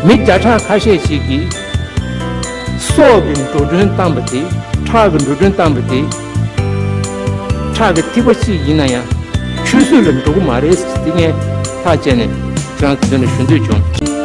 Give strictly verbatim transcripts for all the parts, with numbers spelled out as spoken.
མི་བརྒྱ་ཕྲག་ཁ་ཤས་ཤིག་གིས་སྲོག་གི་འགྲོ་གྲོན་བཏང་པ་དེ། ཁྲག་གི་འགྲོ་གྲོན་བཏང་པ་དེ། ཁྲག་གི་ཐིགས་པ་གཅིག་ཡིན་ན་ཡང་ཆུད་ཟོས་ལ་འགྲོ་གི་མ་རེད་ཟེར་དེ་ངས་ཐག་བཅད་ནས་ཁྱེད་རང་ཚོའི་མདུན་ལ་ཞུ་འདོད་བྱུང་།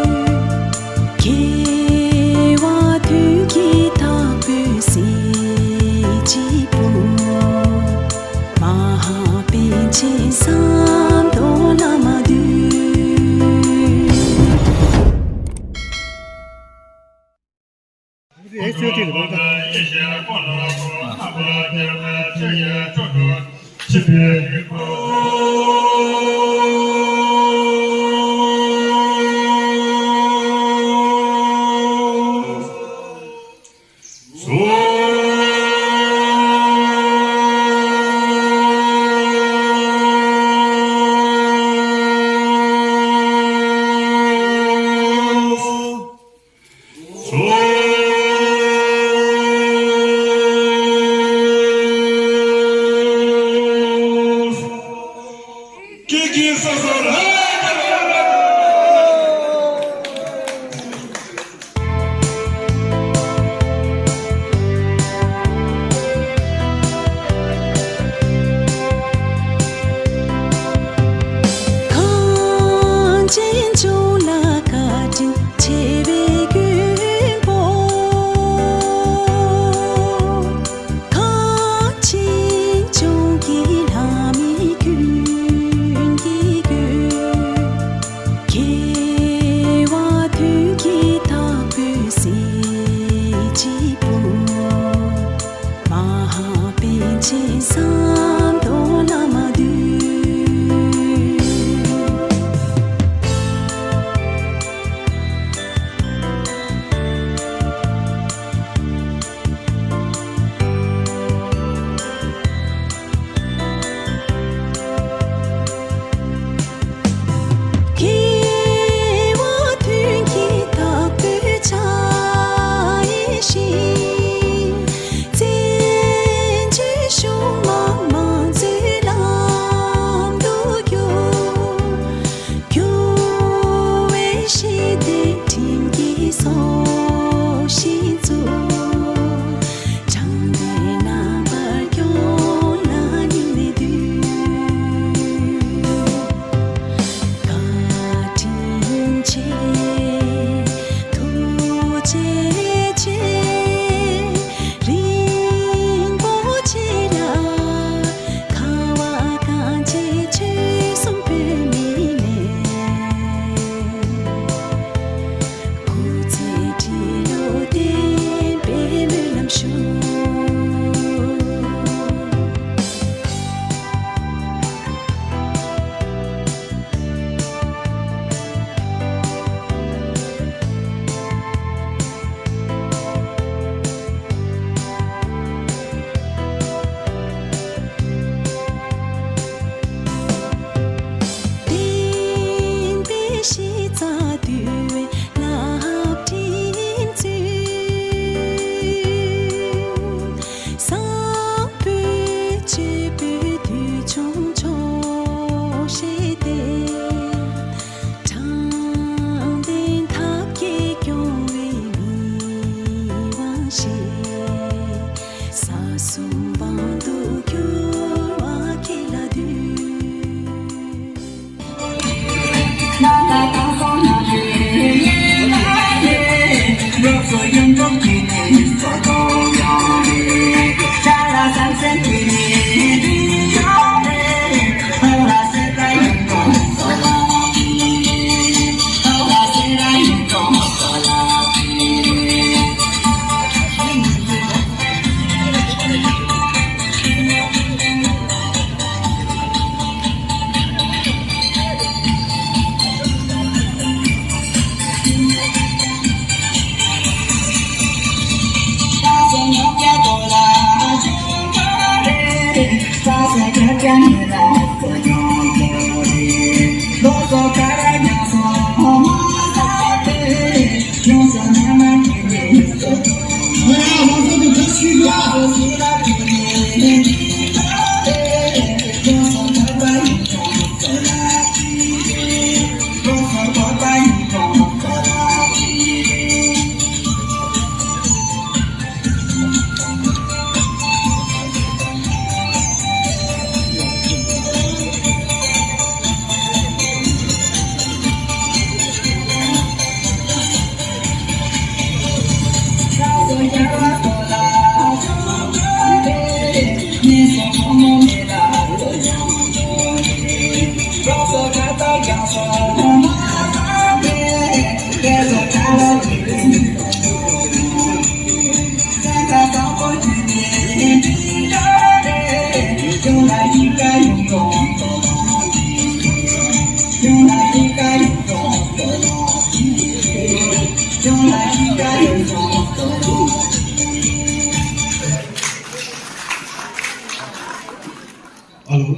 ཨ་ལོ།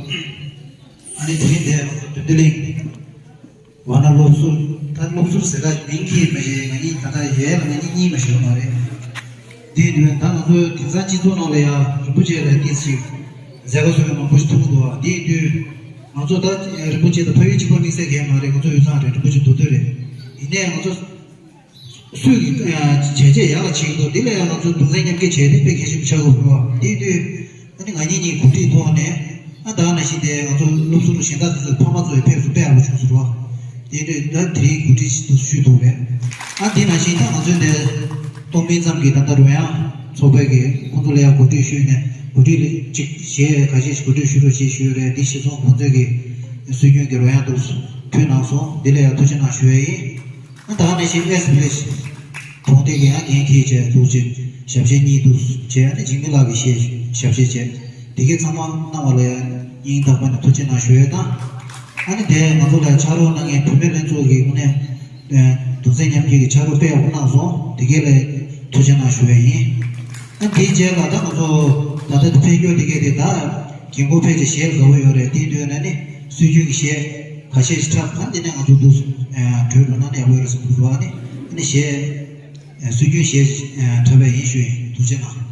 ཨ་ནི་དེ་རིང་འདིར་ང་ཚོ་བདུད་འདི་གླིང་ཝཱ་ཎ་སློབ་ཟུར། ད་སློབ་ཟུར་ཟེར་ད་མིང་གིས་མ་བྱས། ང་གཉིས་ད་ལྟ་ཡས་ལ་ང་གཉིས་གཉིས་མ་བྱས་པ་མ་རེད། དེ་དུས་ད་ང་ཚོའི་དེང་སང་སྤྱི་ཚོགས་ནང་ལ་ཡང་རིན་པོ་ཆེ་ལ་ཏོག་ཙམ་མཛད་དཀའ་བཟོ་བའི་མང་པོ་ཞིག་ཐུག་འདུག་བ། དེ་དུས་ང་ཚོ་ད་རིན་པོ་ཆེ་དང་ཕ་ཡུལ་གཅིག་པ་དམིགས་བསལ་གང་ཡང་མ་རེད། ང་ཚོ་ཡུལ་ཚང་རེད། རིན་པོ་ཆེ་མདོ་སྟོད་རེད། ཡིན་ནའི་ང་ཚོ་སུས་ཀྱི་བྱས་རྗེས་ཡག་ལ་བྱེད་ཀྱི་འདུག་དེ་ལ་ཡང་ང་ཚོ་གདུང་སེམས་མཉམ་སྐྱེད་བྱས་ཏེ་དཔེ་གལ་ཆེན་པོ་ཆགས་ཀྱི་ཡོད་རེད་བ། དེ་དུས་ཨ་ནི་ང་གཉིས་གཉིས་གོ་སྒྲིག་ཐོག་ནས། ཨ་ད་ནང་བཞིན་དེ་ང་ཚོ་སློབ་ཟུར་གཞན་དག་དེ་ཚོའི་ཕ་མ་ཚོ་ཡང་ཕེབས་སུ་དཔེ་ཡག་པོ་བྱུང་ཟེར་བ། དེ་དུས་ད་དེ་རིང་གོ་སྒྲིག་ཞུས་འདུག་རེད། ཨ་དེ་ནང་བཞིན་ད་ང་ཚོའི་འདི་གཏོང་མིན་ཙམ་གྱི་ད་ལྟ་རོལ་དབྱངས་ཚོགས་པའི་གི་ཁོང་ཚོ་ལ་ཡང་གོ་སྒྲིག་ཞུས་ནས། གོ་སྒྲིག་ལས་ཅིག་གཞས་ཁ་ཤས་ཤིག་གོ་སྒྲིག་ཞུ་རོགས་ཞེས་ཞུས་རེད། དེ་གཞིར་བཟུང་ཁོང་ཚོས་ཀྱི་སྲོལ་རྒྱུན་གྱི་རོལ་དབྱངས་དེ་ཕུལ་གནང་སོང་། དེ་ལ་ཡང་ཐུགས་རྗེ་གནང་ཞུ་ཡས་ཡིན། ཨ་ད་ནང་བཞིན་ཨེས་བི་ལེ་ཇི་གྲོང་སྡེ་གི་ཡང་འགན་འཁྱེར་བྱས་འདུག་ཅེས་ཞབས་ཕྱི་གཉིས་འདུག་བྱས། ཨ་ནི་འཇིགས་མེད་ལགས་ཀྱིས་ཞབས་ཞབས་ཕྱི་བྱས། དེ་གའི་ཚང་མ་གནང་བ་ལ་ཡང་སྙིང་ཐག་པ་ནས་ཐུགས་རྗེ་གནང་ཞུ་ཡས་དང་། ཨ་ནི་དེ་ང་ཚོ་ལ་ཕྱག་རོགས་གནང་མཁན་བུད་མེད་ལྷན་ཚོགས་ཀྱི་དངོས་གནས་གདུང་སེམས་མཉམ་སྐྱེད་ཀྱི་ཕྱག་རོགས་དཔེ་ཡག་པོ་གནང་སོང་། དེ་གའི་ལ་ཐུགས་རྗེ་གནང་ཞུ་ཡས་ཡིན། ཨ་དེའི་རྗེས་ལ་ད་ང་ཚོ་ད་ལྟ་དེ་ཕེབས་རྒྱུ་དེ་གའི་དེ་ད་རྒན་གོག་ཕལ་ཆེར་གཞས་དགའ་པོ་ཡོད་རེད། དེ་དུས་ན་ནི་སྲོལ་རྒྱུན་གྱི་གཞས་ཁ་ཤས་ཤིག་འཁྲབ། ཨ་དེ་ནས་ང་ཚོ་འདུག་གྲོས་འགྲོ་ན་ནི་ཡག་པོ་ཡོད་རེད་བསམ་གྱི་འདུག་ཨ་ནི་ཨ་ནི་གཞས་སྲོལ་རྒྱུན་གཞས་འཁྲབ་པ་ཡིན་ཞུ་ཡིན། ཐུགས་རྗེ་གནང་།